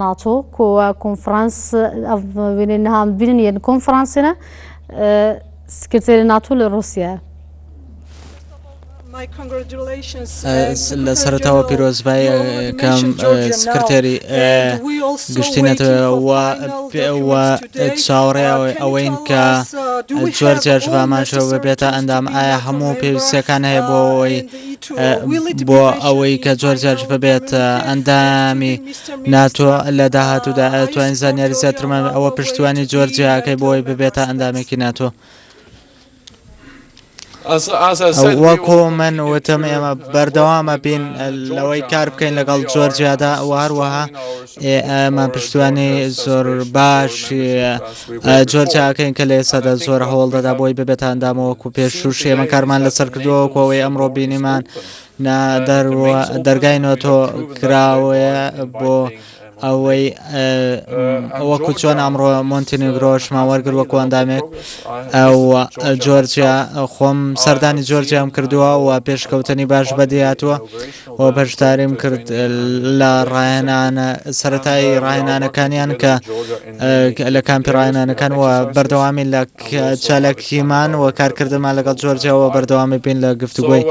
ناتۆ ku konferans ev wênê niha em dibînin yên konferansê ne sekreterê NATO li Rûsyayê. لە سەرەتاوە پیرۆزبایی کەم سکرتێری گشتی نەتەوە و چاوەڕێ ئەوەین کە جۆرجیاش بامانشەوە ببێتە ئەندام ئایا هەموو پێویستیەکان هەیە بۆ ئەوەی بۆ ئەوەی کە جۆرجیاش ببێت ئەندامی ناتۆ لە داهاتوودا ئەتوانین زانیاری زیاترمان ئەوە پشتیوانی جۆرجیاکەی بۆی ببێتە ئەندامێکی ناتۆ. وەکو من وتم ئێمە بەردەوامە بین لەوەی کار بکەین لەگەڵ جۆرجیادا و هەروەها ئێمە پشتیوانی زۆر باش جۆرجیاکەین کە لە ئێستادا زۆر هەوڵ دەدا بۆی ببێتە ئەندامەوەکو پێشوو ئێمە کارمان لەسەر کردووە وەکو ئەوەی ئەمڕۆ بینیمان نا دەرگای نۆتۆ کراوەیە بۆ ئەوەی وەکو چۆن ئەمڕۆ مۆنتینیگرۆشمان وەرگر وەکو ئەندامێک ئەو جۆرجیا خۆم سەردانی جۆرجیام کردووە و پێشکەوتنی باش بەدیاتوە و بەشداریم کرد لە ڕاهێنانە سەتایی ڕاهێنانەکانیان کە لە کامپی ڕاهێنانەکان و بەردەوامی لە چالاکیمان و کارکردنمان لەگەڵ جۆرجیاوە بەردەوامی بین لە گفتوگۆی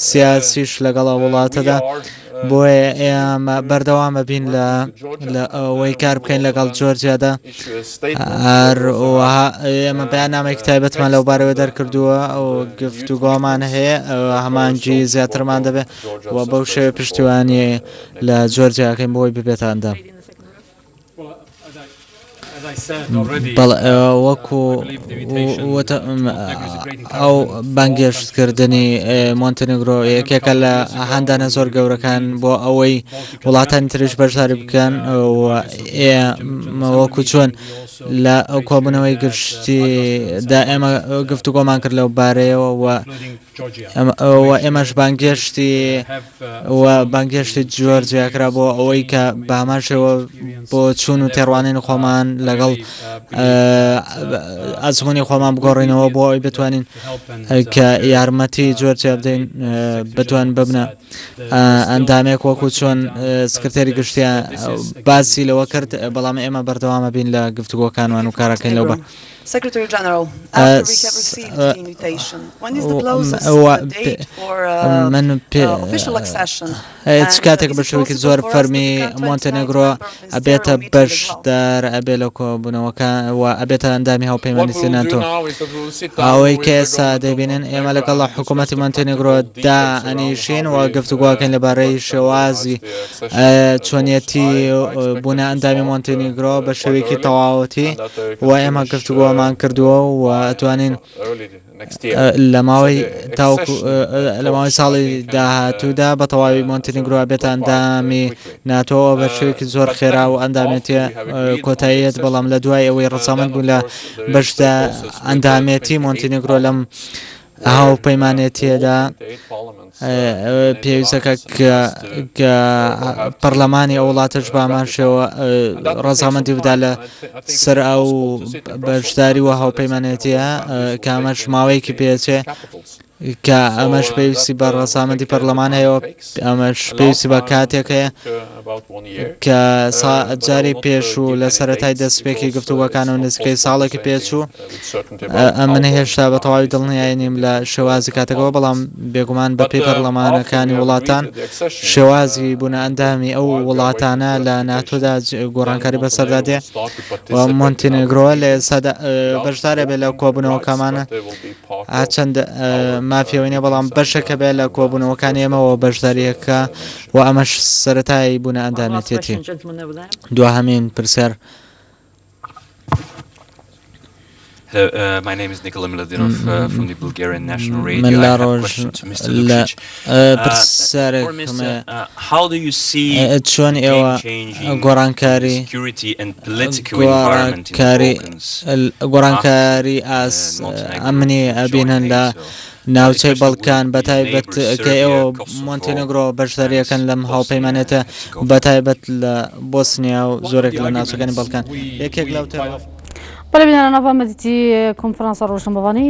سیاسیش لەگەڵ وڵاتەدا. بۆیە ئێمە بەردەوامە بین لە لە ئەوەی کار بکەین لەگەڵ جۆرجیادا هەروەها ئێمە بەیاننامەیەکی تایبەتمان لەو بارەوە دەرکردووە و گفتوگۆمان هەیە هەمانگی زیاترمان دەبێت و بەو شێوە پشتیوانی لە جۆرجیاکەین بۆی ببێتە ئەندام. بەڵێ وەکو ئەو بانگێشتکردنی مۆنتەنیگرۆ یەکێکە لە هاندانە زۆر گەورەکان بۆ ئەوەی وڵاتانی تریش بەشداری بکەن وەکو چۆن لە ئەو کۆبوونەوەی گشتی دا ئێمە گفتوگۆمان کرد لەو بارەیەوە و و ئێمەش بانگێشتی و بانگێشتی جۆرجیا کرا بۆ ئەوەی کە بە هەمان شێوە بۆ چوون و تێڕوانین خۆمان لەگەڵ ئەزمموی خۆمان بگۆڕینەوە بۆ ئەوەی بتوانین کە یارمەتی جۆرجیا بدەین بتوان ببنە ئەندامێک وەکو چۆن سکرتێری گشتیان باسی لەوە کرد بەڵام ئێمە بەردەوامە بین لە گفتوگۆکانمان و کارەکەین لەو بە Secretary General, after we have received the invitation, when is the closest date for من official accession? چ کاتێک بە شێوەیەکی زۆر فەرمی مۆنتێنێگرۆ ئەبێتە بەشدار ئەبێ لە کۆبوونەوەکە و ئەبێتە ئەندامی هاوپەیمانێتی ناتۆ ئەوەی کە ئێستا دەبینن ئێمە لەگەڵ حکوومەتی مۆنتێنێگرۆ دا ئەنیشین و گفتوگۆکەین لەبارەی شێوازی چۆنیەتی بوونە ئەندامی مۆنتێنیگرۆ بە شێوەیەکی تەواوەتی و ئێمە گفتوگۆمان کردووە و ئەتوانین لە ماوەی تاوەکو لە ماوەی ساڵی داهاتوودا بە تەواوی مۆنتینیگرۆ بێتە ئەندامی ناتۆ بە شێوەیەکی زۆر خێرا و ئەندامێتی کۆتاییەت بەڵام لە دوای ئەوەی ڕەزامەند بوو لە بەشدا ئەندامێتی مۆنتینیگرۆ لەم هاوپەیمانێتیەدا پێویستەکە کە پەرلەمانی ئەو وڵاتەش بامان شێوە ڕەزامەندی بدا لە سەر ئەو بەشداری و هاوپەیمانێتیە کە ئەمەش ماوەیەکی پێچێ کە ئەمەش پێویستی بە ڕەزامەندی پەرلەمان هەیە ئەمەش پێویستی بە کاتێک هەیە کە جاری پێشوو لە سەرەتای دەستپێکی گفتوگۆکان و نزیکەی ساڵێکی پێچوو ئەمن هێشتا بە تەواوی دڵنیای نیم لە شێوازی کاتەکەەوە بەڵام بێگومان بە پێی پەرلەمانەکانی وڵاتان شێوازی بوونە ئەندامی ئەو وڵاتانە لە ناتۆدا گۆڕانکاری بەسەردا دێ و مۆنتینێگرۆ لە ئێستادا بەشدارە بێ لە کۆبوونەوەکەمانە هەرچەند مافی ئەوەی نییە بەڵام بەشێکە بێ لە کۆبوونەوەکانی ئێمەوە بەشداریەکە و ئەمەش سەتایی بوونە ئەندامێتێتی دواهەمین پرسیار. Hello, my name is Nikola Miladinov from the Bulgarian National Radio. من I لە have a ڕۆژ question to Mr. لە Lukšić. پرسیارێکم For Mr. هەیە. How do you see چۆن ئێوە game-changing گۆڕانکاری security and political environment in the گۆڕانکاری Balkans گۆڕانکاری after ئاس Montenegro ئەمنی joined ئەبینن لە NATO? ناوچەی Especially بەڵکان with بە the تایبەت neighbors کە ئێوە Serbia, Kosovo مۆنتێنێگرۆ and بەشداریەکەن لەم Bosnia and هاوپەیمانێتە Herzegovina. بە تایبەت لە بۆسنیا و زۆرێک لە ناوچەکانی بەڵکان یەکێک لەو تێڕ بەڵێ بینەران ئەڤ مەدیتی کۆنفرانسە ڕۆژنامەڤانی.